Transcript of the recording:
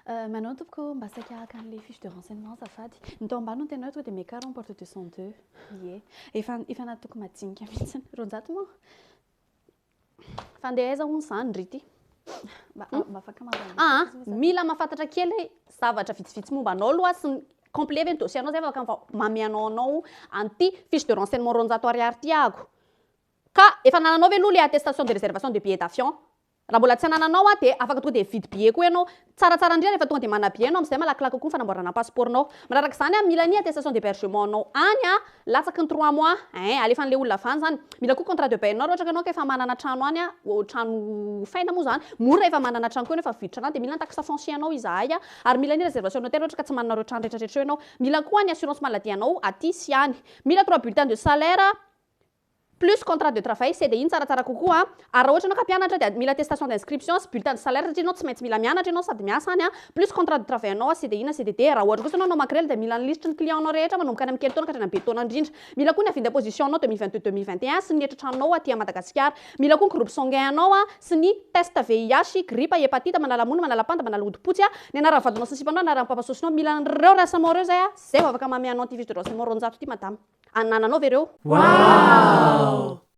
Manao tompoko, mba saika haka an'ilay fiche de renseignement azafady. Ny tao ambany no tena hoe tonga dia miakara en porte 202. Ie. Efa natoko madinika mihitsy. 200 moa? Fa andeha aiza hono izany ry ty? Mba afaka manao. Ah, mila mahafantatra kely zavatra vitsivitsy momba anao aloha sy ny complet ve ny dossier anao zay vao afaka manome anao an'ity fiche de renseignement 200 ariary ty ahako. Ka efa anananao ve aloha le attestation de réservation de billet d'avion? Raha mbola tsy anananao a dia afaka tonga dia mividy billet koa ianao. Tsaratsara indrindra rehefa tonga dia manana billet ianao amin'izay malakilaky kokoa ny fanamboarana ny passeport-nao. Manaraka izany a, mila ny attestation d'hébergement anao any a, latsaky ny 3 mois ein, alefan'ilay olona avy any izany. Mila koa contrat de bail anao raha ohatra ka ianao ka efa manana trano any a, trano hofaina moa izany, mora efa manana trano koa ianao efa mividy trano any dia mila ny taxe foncier anao izahay a, ary mila ny réservation hôtel raha ohatra ka tsy manana ireo trano rehetrarehetra ireo ianao. Mila koa ny assurance maladie anao aty sy any. Mila trois bulletins de salaire plus contrat de travail CDI ny tsaratsara kokoa a. Ary raha ohatra ianao ka mpianatra dia mila attestation d'inscription sy bulletin de salaire satria ianao tsy maintsy mila mianatra ianao sady miasa any a, plus contrat de travail anao CDI na CDD. Raha ohatra kosa ianao hanao makrely dia mila ny lisitry ny client anao rehetra manomboka any amin'ny kely taona ka hatrany amin'ny be taona indrindra. Mila koa ny avis d'imposition anao 2022 2021 sy ny hetratranonao aty Madagasikara. Mila koa ny groupe sanguin anao a sy ny test VIH, grippe, hépatite, manala mony, manala panda, manala hodi-potsy a, ny anaran'ny vadinao sy ny sipanao, anaran'ny papasosinao. Mila an'ireo renseignement ireo zay a, zay vao afaka manome anao ity fiche de renseignement 200 ity madame. Anananao ve ireo? Wow!